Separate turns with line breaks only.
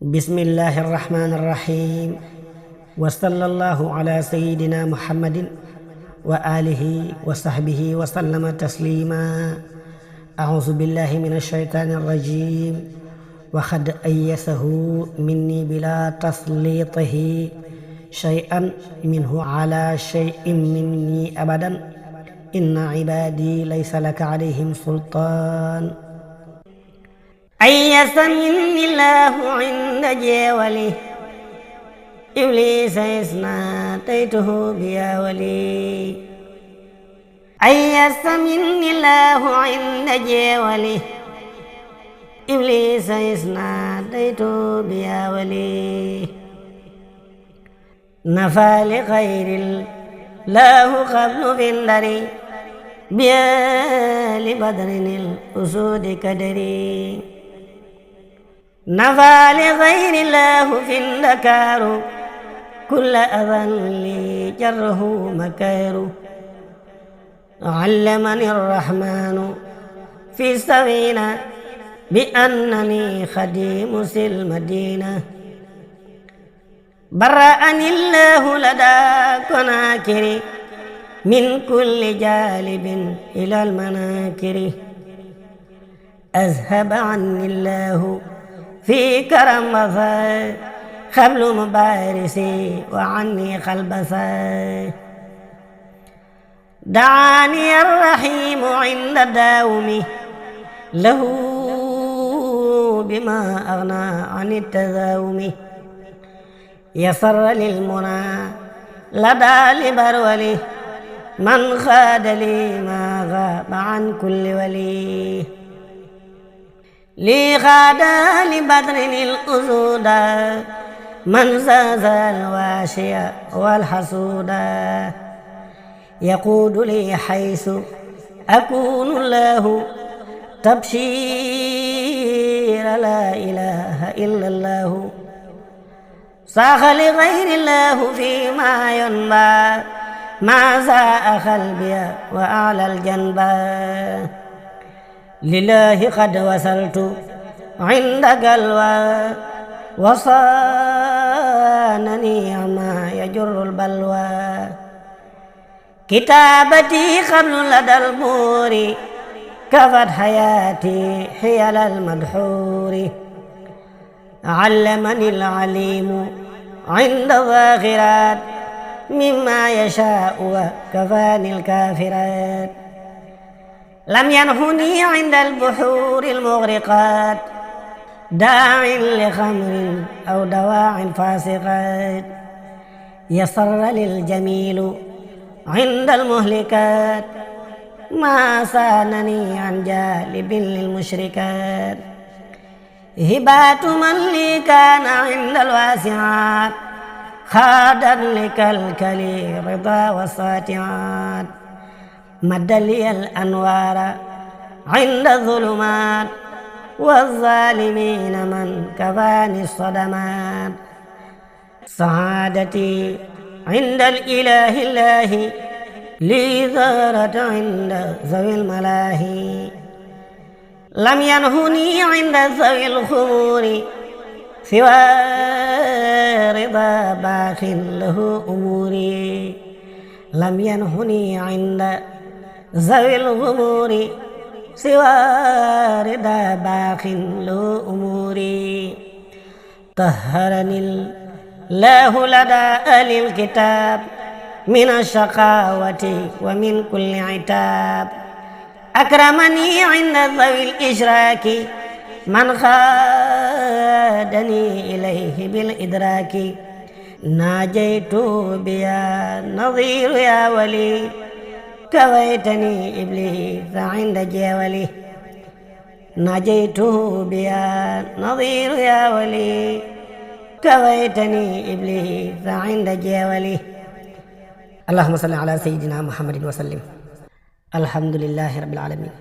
bismillahi irrahmani irrahim wa sallallahu ala sayyidina muhammadin wa alihi wa sahbihi wa sallama taslima. a'udzu billahi minash shaitani rajim wa qad ayyasahu minni bila taslitihi shay'an minhu ala shay'in minni abadan inna ibadi laysa laka alayhim sultan. أيس مني الله عند جاولي إبليس إذ ناديته بيا ولي. أيس مني الله عند جاولي إبليس إذ ناديته بيا ولي. نفى لغير الله قبل في الدري بيا لبدر الأسود كدري. نفى لغير الله في الذكار كل أذى لي جره مكار. علمني الرحمن في السفينة بأنني خديم المدينة. برأني الله لدى كناكر من كل جالب إلى المناكر. أذهب عني الله في كرم وفاء خبل مبارسي وعني خلبثا. دعاني الرحيم عند الداوم له بما أغنى عن التذاوم. يسر للمنى لدى لبرولي من خاد لي ما غاب عن كل ولي. لي خاد لبدر الأسودا من زاز الواشي والحسودا. يقود لي حيث أكون الله تبشير لا إله إلا الله. صاخ لغير الله فيما ينبى ما زاء قلبي وأعلى الجنبى. لله قد وصلت عند قلوى وصانني عما يجر البلوى. كتابتي قبل لدى البور كفت حياتي حيل المدحور. علمني العليم عند الظاهرات مما يشاء وكفاني الكافرات. لم ينهني عند البحور المغرقات داع لخمر أو دواع فاسقات. يسر للجميل عند المهلكات ما سانني عن جالب للمشركات. هبات من لي كان عند الواسعات خادا لكالكلي رضا والساتعات. مد لي الأنوار عند الظلمات والظالمين من كفاني الصدمات. سعادتي عند الإله الله لي ظهرت عند ذوي الملاهي. لم ينهني عند ذوي الخمور سوى رضا باخ له أموري. لم ينهني عند ذوي الغمور سوى رضا باخ له أموري. طهرني الله لدى أهل الكتاب من الشقاوة ومن كل عتاب. أكرمني عند ذوي الإشراك من خادني إليه بالإدراك. ناجيت بيا نظير يا ولي كويتني إبليس عند جاولي. ناجيت بيا نظير يا ولي كويتني إبليس عند جاولي. اللهم صل على سيدنا محمد وسلم. الحمد لله رب العالمين.